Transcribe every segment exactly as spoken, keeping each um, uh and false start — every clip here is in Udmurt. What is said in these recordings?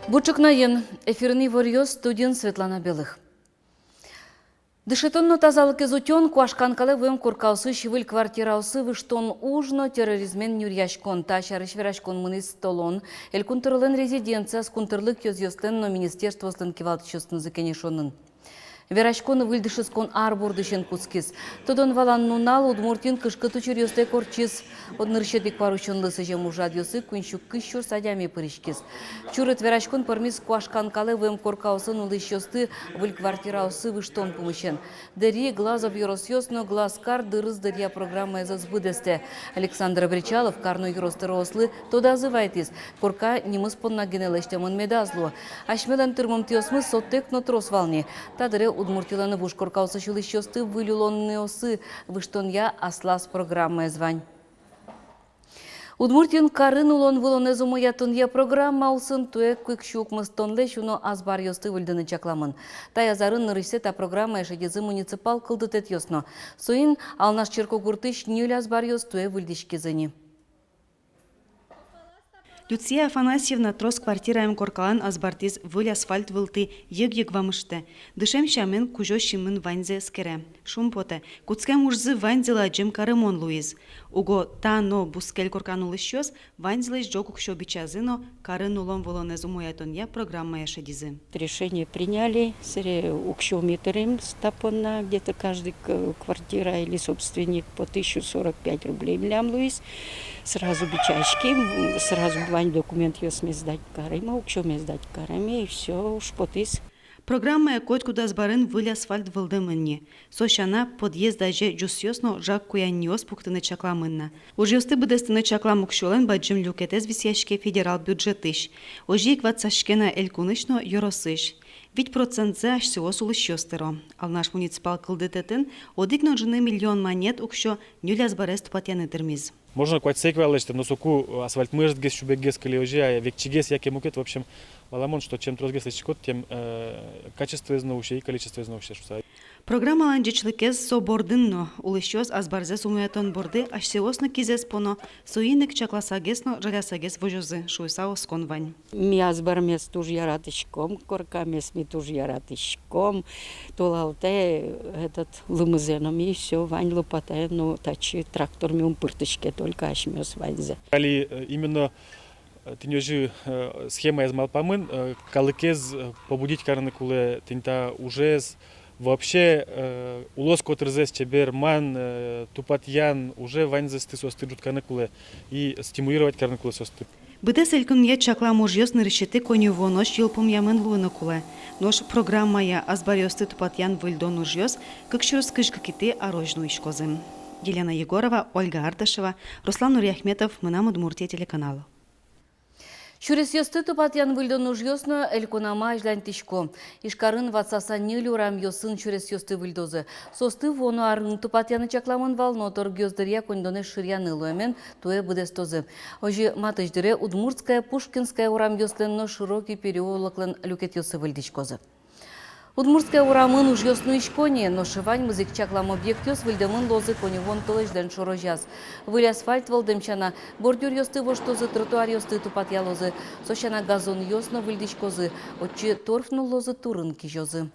Бур ӵукнаен! Эфирын иворъёс, студиын Светлана Белых. Дышетон но тазалыкез утён, куашкан калэ вуэм коркаосысь выль квартираосы выжтон уж но терроризмен нюръяськон — та сярысь вераськон мынӥз толон Элькун тӧролэн резиденцияз кунтырлык ёзъёслэн но министерствоослэн кивалтӥсьёсынызы кенешонын. Вераськон выль дышетскон ар бордысен кутскиз. Тодон-валан нунал Удмуртиын кышкыт учыръёстэк ортчиз. Нырысетӥ куарусёнлы сӥзем ужрадъёсы куинь сю кызь сюрс адями пыриськиз. Чурыт вераськон пӧрмиз куашкан калэ вуэм коркаосын улӥсьёсты выль квартираосы выжтон пумысен. Дэри, Глазов ёросъёс но Глазкар дырыз дыръя программаез ӧз быдэстэ. Александр Бречалов кар но ёрос тӧроослы тодазы вайытӥз: корка нимыз понна гинэ лэсьтэмын медаз луы. Асьмелэн тырмымтэосмы сотэк но трос вал ни. Та дыре Удмуртилэн вуж коркаосысь улӥсьёсты выль улонниосы выжтонъя аслаз программаез вань. Удмуртиын карын улон-вылонэз умоятонъя программа улсын туэ кык сю укмыстонлэсь уно азбаръёсты выльдыны чакламын. Таяз арын нырысьсэ та программае шедизы муниципал кылдытэтъёс но. Соин Алнаш черкогуртысь ньыль азбаръёс туэ выльдӥськизы ни. Люция Афанасьевна трос квартираем коркалэн азбартӥз выль асфальт вылтӥ йыг-йыг вамыштэ. Дышем сямен, кузё синмын ваньзэ эскере. Шумпотэ, кутскем ужзы ваньзылы адӟем карымон луиз. Уго та но бускель коркан улӥсьёс ваньзылэсь ӝог уксё бичазы но карын улон-вылонэз умоятонъя программае шедизы. Решение приняли, сэре уксё ми тырим та понна, где-то каждый к-, квартира или собственник по тысячу сорок пять рублей милям луиз. Сразу бичаським, сразу вань документъёсме сдать карим, уксёме сдать карим, и всё, уж потӥз. Программая котькуд азбарын выль асфальт вылдэмын ни. Со сяна, подъезд азе ӟусъёс но ӝаг куяньниос пуктыны чакламын на. Ужъёсты быдэстыны чаклам уксёлэн бадӟым люкетэз висъяське федерал бюджетысь. Озьы ик ватсаське на элькунысь но ёросысь. Вить процентсэ асьсэос улӥсьёс тыро. Алнаш муниципал кылдытэтын одӥг но ӝыны миллион манет уксё ньыль азбарез тупатъяны тырмиз. Можно куатьсэ ик вал лэсьтыны, но соку асфальтмы ӧжытгес, сюбеггес кыле, озьы-а, векчигес яке мукет, в общем, валамон, что чем тросгес лэсьтӥськод, тем, э, качествоез но усе и количествоез но усе шуса. Программалэн ӟечлыкез со бордын но: улӥсьёс азбарзэс умоятон борды асьсэос но кизэс поно, соин ик чакласагес но жалясагес возёзы шуыса оскон вань. Ми азбармес туж яратӥськом, коркамес ми туж яратӥськом. Толалтэ этот лымызэ но ми всё вань лопатаен но татчы трактормы ум пыртӥське, только асьмеос ваньзэ. Али, э, именно, э, тӥни озьы, э, схемаез малпамын, э, калыкез, э, побудить карыны кулэ тӥни та ужез. Вообще, э, улос котырзэс чеберман, э, тупатъян, уже ваньзэсты соосты ӝутканы кулэ и стимулировать карыны кулэ соосты. Быдэс элькунъя чаклам ужъёс нырысетӥ коньывуонозь йылпумъямын луыны кулэ. Нош программая азбаръёсты тупатъян-выльдон ужъёс кык сюрс кызь кыкетӥ арозь нуиськозы. Елена Егорова, Ольга Ардашева, Руслан Нуриахметов, «Мынам Удмуртие» телеканал. Сюресъёсты тупатъян-выльдон ужъёс но элькунамы азьланьтӥсько. Ижкарын ватсаса ньыль урамъёсын сюресъёсты выльдозы. Соосты вуоно арын тупатъяны чакламын вал, но торгъёс дыръя коньдонэз шыръяны луэмен туэ быдэстозы. Озьы матысь дыре Удмуртская, Пушкинская урамъёслэн но Широкий переулоклэн люкетъёссы выльдӥськозы. Удмуртская урамын ужъёс нуисько ни, нош ваньмыз ик чаклам объектъёс выльдэмын луозы коньывуон толэзьлэн шорозяз. Выль асфальт вӧлдэм сяна, бордюръёсты воштозы, тротуаръёсты тупатъялозы, со сяна газонъёс но выльдӥськозы, отчы торф нуллозы, турын кизёзы.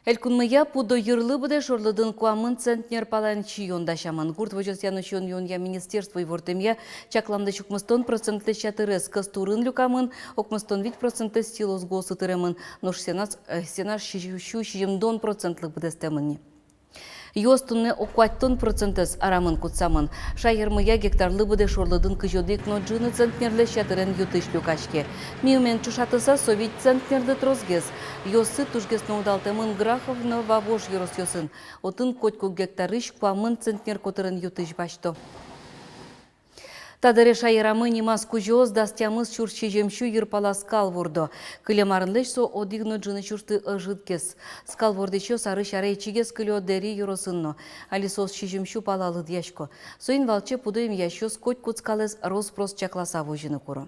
Элькунмыя пудо йырлы быдэ шорлыдын куамын центнер палан сиён дасямын. Гурт возёсъя но сиён-юонъя министерство ивортэмъя, чакламлэсь укмыстон процентлэсь ятырез кӧс турын люкамын, укмыстон вить процентэз силос гуосы тыремын, нош сеназ, э, сенаж сизь-, сю сизьымдон процентлы быдэстэмын ни. Юос туннэ ог куатьтон процентэз арамын кутсамын. Шаермыя гектарлы быдэ шорлыдын кызь одӥг но ӝыны центнерлэсь ятырен ю-тысь люкаське. Миымен ӵошатыса, со вить центнерлы тросгес. Юоссы тужгес но удалтэмын Грахов но Вавож ёросъёсын. Отын котькуд гектарысь куамын центнер котырын ю-тысь басьто. Та дыре шаерамы нимаз кузёос дас тямыс сюрс сизьым сю йыр пала скал вордо. Кылем арынлэсь со одӥг но ӝыны сюрсты ӧжытгес. Скал вордӥсьёс арысь аре ичигес кылё Дэри ёросын но. Али соос сизьым сю пала лыдъясько. Соин валче пудо эмъясьёс котькуд скалэз рос-прос чакласа возьыны куро.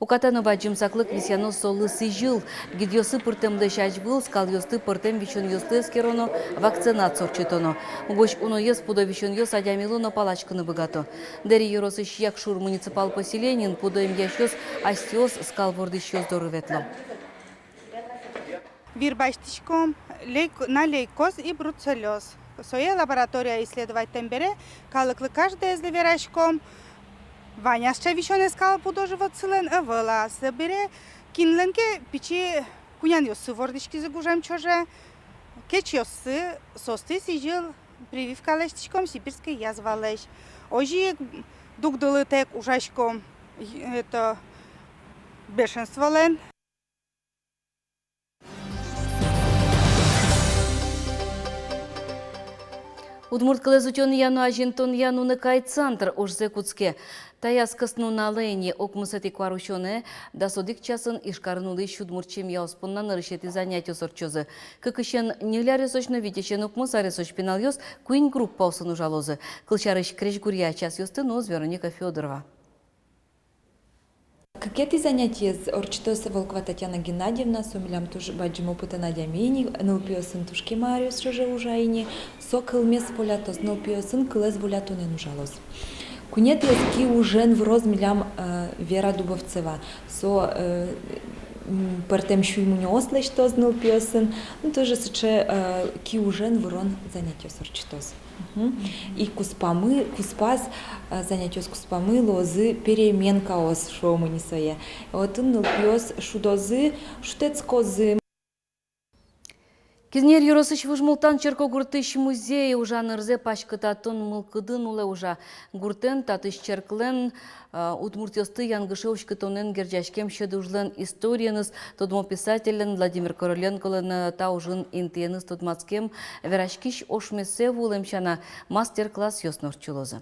Уката но бадӟым саклык висъяно солы сӥзьыл. Гидъёсы пыртэмлэсь азьвыл скалъёсты пӧртэм висёнъёслы эскероно, вакцинация ортчытоно. Угось уноез пудо висёнъёс адямилы но паласькыны быгато. Дэри ёросысь Якшур муниципал поселениын пудо эмъясьёс асьсэос скал вордӥсьёс доры ветло. Вир басьтӥськом лейк-, на лейкоз и бруцеллёз. Сое лаборатория исследовать тэмбере калыклы, каждоезлы вераськом, вань-а сыӵе висёнэз скал пудо животсылэн, ӧвӧл-а. Собере кинлэн ке пичи кунянъёссы вордӥськизы гужем ӵоже, кечъёссы, соосты сӥзьыл прививка лэсьтӥськом сибирской язвалэсь. Озьы ик дугдылытэк ужаськом, это, бешенстволэн. Удмурт кылэз утёнъя но азинтонъя «Нуныкай» центр ужзэ кутске. Таяз кӧснуналэ ини, укмысэтӥ куарусёнэ, дас одӥг часын Ижкарын улӥсь удмурт семьяос понна нырысетӥ занятиос ортчозы. Кыкысен ньыль аресозь но витьысен укмыс аресозь пиналъёс куинь группаосын ужалозы. Кылсярысь, крезьгуръя часъёсты нуоз Вероника Фёдорова. Кыкетӥ занятиез ортчытоз Волкова Татьяна Геннадьевна, со милям туж бадӟым опытэн адями ини, нылпиосын туж кема аръёс ӵоже ужа ини, со кылмес волятоз, нылпиосын кылэз волятонэн ужалоз. Куинетӥез киужен выроз милям, э, Вера Дубовцева, со, э, м, пӧртэм сюлмынёс лэсьтоз нылпиосын, ну, тоже сыӵе, э, киужен вырон занятиос ортчытоз. Мгм. И куспамы, куспаз, а, занятиос куспамы луозы переменкаос, шуом ини сое. Отын нылпиос шудозы, шутэтскозы. Кизнер ёросысь Выжмултан черкогуртысь музей ужан ырзэ паськытатон мылкыдын улэ ужа. Гуртэн, татысь черклэн, а, удмуртъёсты янгыше уськытонэн герӟаськем сьӧд ужлэн историеныз, тодмо писательлэн Владимир Короленколэн, э, та ужын интыеныз тодматскем, вераськись ошмесэ вуылэм сяна, мастер-классъёс но ортчылозы.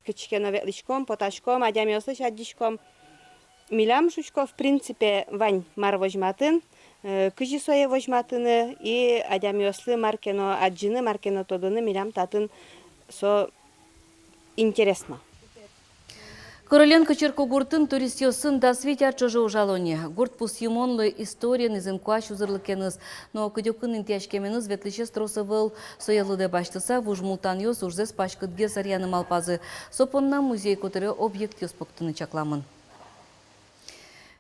Кытчы ке но ветлӥськом, потаськом, адямиослэсь адӟиськом. Милям, шуисько, в принципе, вань мар возьматын, э, кызьы сое возьматыны, и адямиослы мар ке но адӟыны, мар ке но тодыны милям татын со интересно. Короленко черкогуртын туристъёсын дас вить ар ӵоже ужало ни. Гурт пусйымон луэ историеныз, инкуазь узырлыкеныз, но кыдёкын интыяськеменыз ветлӥсез трос ӧвӧл. Сое лыдэ басьтыса, выжмултанъёс ужзэс паськытгес ӧръяны малпазы. Со понна музей котыре объектъёс пуктыны чакламын.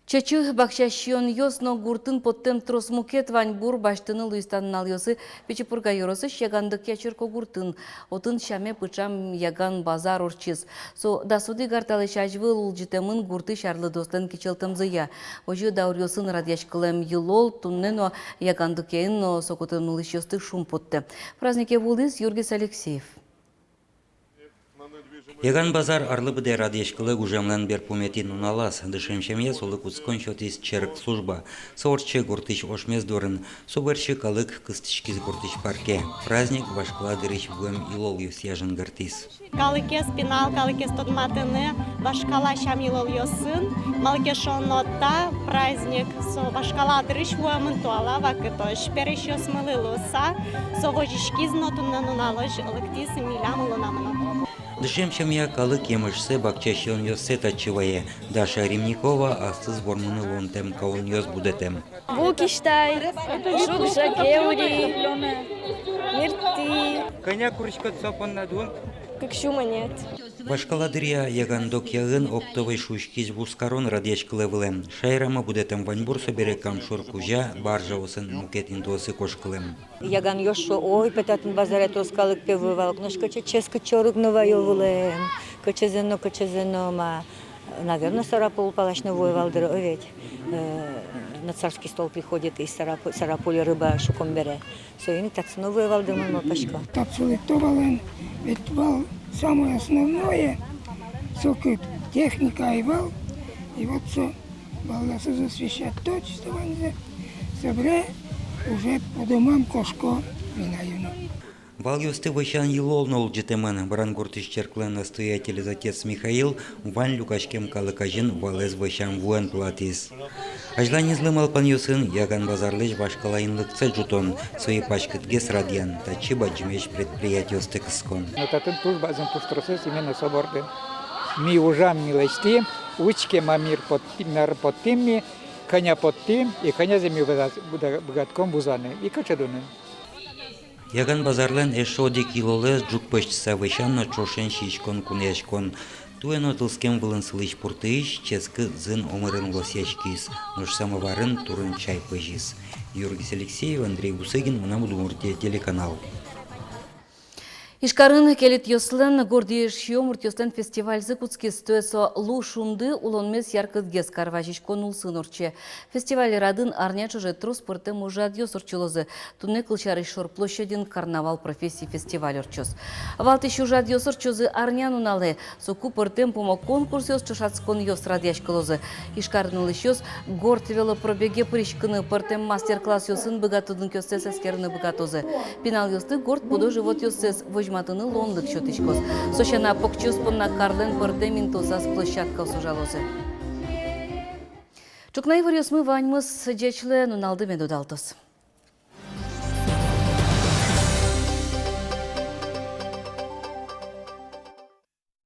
Чечы, бакча сиёнъёс но гуртын поттэм трос мукет ваньбур басьтыны луиз та нуналъёсы Пичи Пурга ёросысь Ягандокъя черкогуртын. Отын сяме пыӵам Яган базар ортчиз. Со дас одӥг ар талэсь азьвыл улӟытэмын гуртысь арлыдоослэн кичӧлтэмзыя. Озьы дауръёсын радъяськылэм йылол туннэ но Ягандокъяын но со котырын улӥсьёсты шумпоттэ. Празднике вуылӥз Юргис Алексеев. Яган базар арлы быдэ радъяськылэ гужемлэн берпуметӥ нуналаз. Дышем сямъя солы кутскон сётӥз черк служба. Со ортче гуртысь ошмес дорын. Со бере калык кыстӥськиз гуртысь парке. Праздник вашкала дырысь вуэм йылолъёсъя жингыртӥз. Калыкез пинал, калыкез тодматыны, вашкала сям-йылолъёсын, малы ке шуоно та праздник со вашкала дырысь вуэмын туала вакытозь. Пересьёсмылы луыса, со возиськиз но туннэ нуналозь лыктӥз милям улонамы но. Дышем сямъя калык емышсэ, бакча сиёнъёссэ татчы вае. Даша Ремникова аслыз вормыны луонтэм каунъёс будэтэм. Ву кисьтай, шуг-жаге ури, миртӥ. Кӧня куриськод со понна дун? Кык сю манет. Вашкала дыръя Ягандокъяын оптовой шуиськись вузкарон радъяськылэ вылэм. Шаерамы будэтэм ваньбур собере Кам шур кузя баржаосын мукет интыосы кошкылэм. Яганъёс шуо: ой, пе, татын базаре трос калык, пе, вуэ вал. Нош кыӵе ческыт чорыг но ваё вылэм, кыӵезэ но, кыӵезэ но ма. Наверно, Сарапул палась но вуэ вал дыр, о ведь. Э, на царский стол приходит из Сарапу-, Сарапуля рыба шуком бере. Соин ик татчы но вуэ вал дыр, мон малпасько. Татчы лыкто вал эн, ведь вал самое основное, сокыт техника ӧй вал, и вот со валъёсыз освещать то, чисто ваньзэ, собере уже по домам кошко вина юыны. Валъёсты вӧсян йылол но улӟытэмын. Брангуртысь черклэн настоятелез отец Михаил вань люкаськем калык азьын валэз вӧсям вуэн пылатӥз. Азьланезлы малпанъёсын Яган базарлэсь вашкалаин лыктсэ ӝутон, сое паськытгес радъян, татчы бадӟымесь предприятиосты кыскон. Но татын туж бадӟым пуштросэз именно со бордын. Ми ужам, ми лэсьтӥм, Учке, мар мар поттӥм, мар поттӥм ми, кӧня поттӥм и кӧнязэ ми быгатӥськом вузаны и кыӵе дунын. Яган базарлэн эшшо одӥг йылолэз ӝук пӧзьтыса вӧсян но ӵошен сиськон, кунояськон. Туэ но тылскем вылын сылӥсь пуртыысь ческыт зын омырын лосъяськиз, нош самоварын турын чай пӧзиз. Юргис Алексеев, Андрей Бусыгин, «Мынам Удмуртие» телеканал. Ижкарын кельытъёслэн горд эшъёс муртъёслэн фестивальзы кутскиз. Туэ со «Лу шунды» улонмес яркытгес карвазиськон улсын ортче. Фестиваль радын арня ӵоже трос пӧртэм ужрадъёс ортчылозы. Туннэ, кылсярысь, шор площадьын «Карнавал профессий» фестиваль ортчоз. Валтӥсь ужрадъёс ортчозы арнянуналэ. Соку пӧртэм пумо конкурсъёс, ӵошатсконъёс радъяськылозы. Ижкарын улӥсьёс горд велопробеге пыриськыны, пӧртэм мастер-классъёсын быгатонлыкъёссэс эскерыны быгатозы. Пиналъёслы горд пудо-животъёссэс возьматыны луонлык сётӥськоз. Со сяна, покчиос понна карлэн пӧртэм интыосаз площадкаос ужалозы. Ӵукна иворъёсмы ваньмыз. Ӟеч луэ, нуналды мед удалтоз.